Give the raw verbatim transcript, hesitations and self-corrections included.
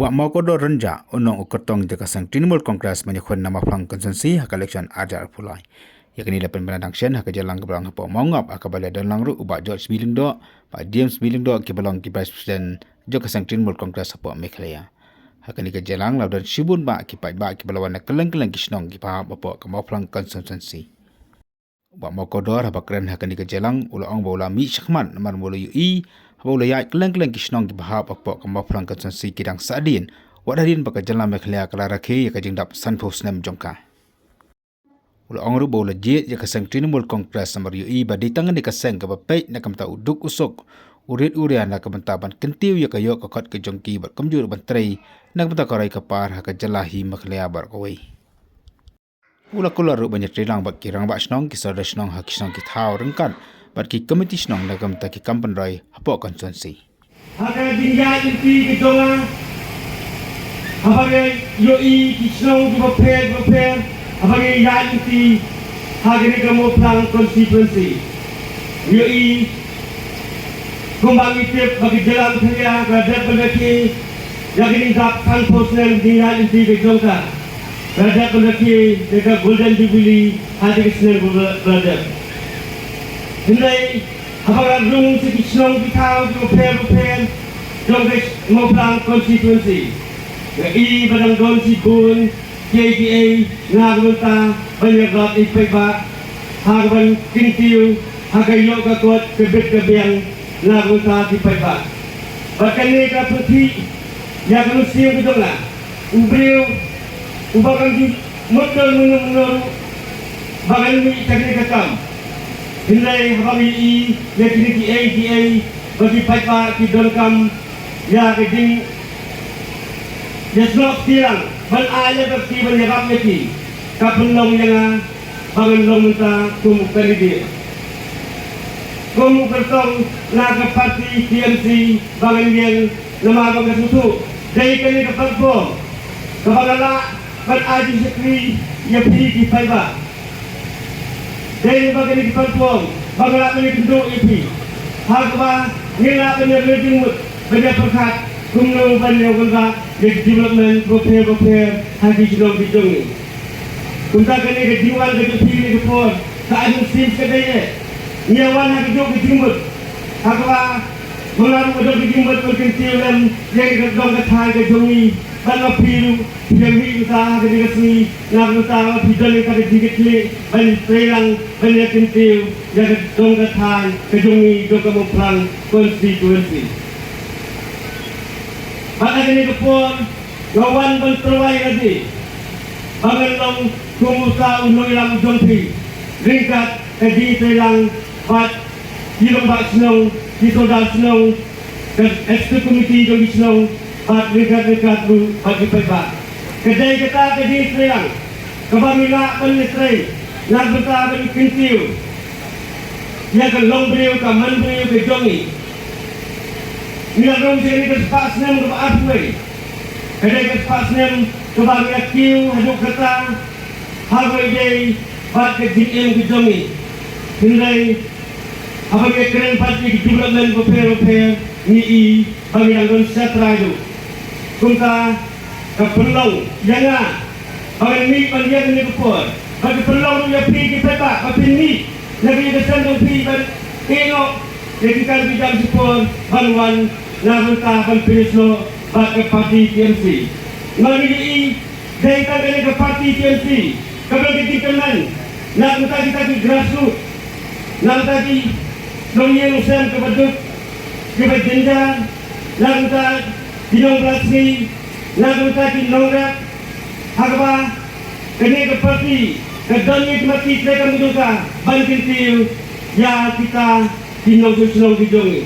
Bah Mawkordor Rynjah, u nongkyrtong jong ka seng Trinamool Congress ban ïakhun na Mawphlang Constituency ha ka election ar hajar arphew lai. Ïa kane la pynbna dang shen ha ka jingïalang kaba long hapoh Mawngap, ha kaba la don lang ruh u Bah George B Lyngdoh, Bah James B Lyngdoh, kiba long ki Vice President jong ka seng Trinamool Congress hapoh Meghalaya. Ha kane ka jingïalang la don shibun bah ki paidbah kiba la wan na kylleng kylleng ki shnong kiba hap hapoh ka Mawphlang Constituency. Bah Mawkordor haba kren ha kane ka jingïalang u la ong ba u la mih shakhmat namar ba u la ïohi haba u la ïaid kylleng kylleng ki shnong kiba hap hapoh ka Mawphlang Constituency ki dang sahdien, wat hadien ba ka jylla Meghalaya ka la rakhe ïa ka jingdap sanphew snem jong ka. U la ong ruh ba u la jied ïa ka seng Trinamool Congress namar u ïohi ba dei tang kane ka seng kaba peit na ka bynta u duk u suk, u rit u rian, na ka bynta ban kyntiew ïa ka ïoh ka kot ka jong ki bad kumjuh ruh ban trei na ka bynta ka roi ka par ha ka jylla hi Meghalaya baroh kawei. U la kular ruh ban ïatreilang bad ki rangbah shnong, ki sordar shnong ha ki shnong ki thaw ryngkat bad ki komiti shnong na ka bynta ki kam pynroi hapoh constituency. Ha ka jingïaid lynti ka jong nga, haba nga ïohi ki shnong kiba pher bapher haba nga ïaid lynti ha kane ka Mawphlang constituency, ïohi kumba ngi tip ba ka jylla Meghalaya ka dep ban rakhe ïa ka jingdap sanphew snem jingïaid lynti ka jong ka. Ka dep ban rakhe ïa ka Golden Jubilee ha ka snem ba la dep. Hynrei haba nga rung sha ki shnong ki thaw kiba pher bapher jong ka Mawphlang constituency, nga i ba dang don shibun kiei kiei na ka bynta ban ïarap ïa ki paidbah, ha kaban kyntiew ha ka ïoh ka kot ka bit ka biang na ka bynta ki paidbah. Bad kane ka pynthih ïa ka mynsiem ka jong nga. U briew uba kan ju mut don mynno mynno ruh ba kan mih sha kane ka kam. Hynrei haba ngi i ïa kine kiei kiei ba ki paidbah ki donkam ïa ka jing ïasnoh kti lang ban ai ïa ka kti ban ïarap ïa ki, ka pynlong ïa nga ba ngan long mynta kum u candidate, kum u kyrtong na ka party T M C ba ngan ïeng. Namar ba nga sngewthuh dei kane ka platform kaba nga lah ban ai jingshakri ïa phi ki paidbah. Dei ba kane ka platform ba nga lah ban ïakynduh ïa phi ha kaba ngin lah ban ïa leit jingmut ban ïa pyrkhat kumno ban ïa wanrah ïa ki development bapher bapher ha ki shnong ki jong ngi. Kumta kane ka jingwan ka jong phi kane ka por ka ai mynsiem shadei eh. Ngi ïa wan ha kajuh ka jingmut ha kaba ma nga ruh ka don ka jingmut ban kyntiew lem ïa ka dong ka thaiñ ka jong ngi bad ma phi ruh phi ïa mih mynta ha kane ka sngi na ka bynta ba phi don ïa ka jingkitkhlieh ban ïatreilang ban ïa kyntiew ïa ka dong ka thaiñ ka jong ngi jong ka Mawphlang constituency. Bad ha kane ka por nga wan ban tyrwa ïa lade ba ngan long kum uta u nongïalam jong phi ryngkat ka jingïatreilang bad ki rangbah shnong, ki sordar shnong, ka executive committee jong ki shnong bad ryngkat ryngkat ruh bad ki paidbah. Ka dei kata ka jingïatreilang kaba ngi lah ban ïatrei na ka bynta ban kyntiew ïa ka longbriew ka manbriew ka jong ngi. Ngi la rung sha kane ka spah snem kaba arphew wei. Ka dei ka spah snem kaba ngi la kiew haduh katta ha kawei dei bad ka jingim ka jong ngi. Hynrei haba ngi kren bad ïa ki development bapher bapher ngi i ba ngi dang don shatrai ruh. Kumta ka pynlong ïa nga ba ngan mih ban ïeng ha kane ka por bad ka pynlong ruh ïa phi ki paidbah ba phin mih na ka ïing ka sem jong phi ban ïehnoh ïa ki kam ki jam shipor ban wan na ka bynta ban pynïasnoh bad ka party T M C. Namar ngi i dei tang kane ka party T M C kaba long ka jingkyrmen na ka bynta kita ki grassroot, na ka bynta ki nongïing sem kaba duk kiba jynjar, na ka bynta ki nongbylla sngi, na ka bynta ki nongrep, ha kaba kane ka party ka don ïa ki mat ki treikam ki jong ka ban kyntiew ïa kita ki nongshong shnong ki jong ngi.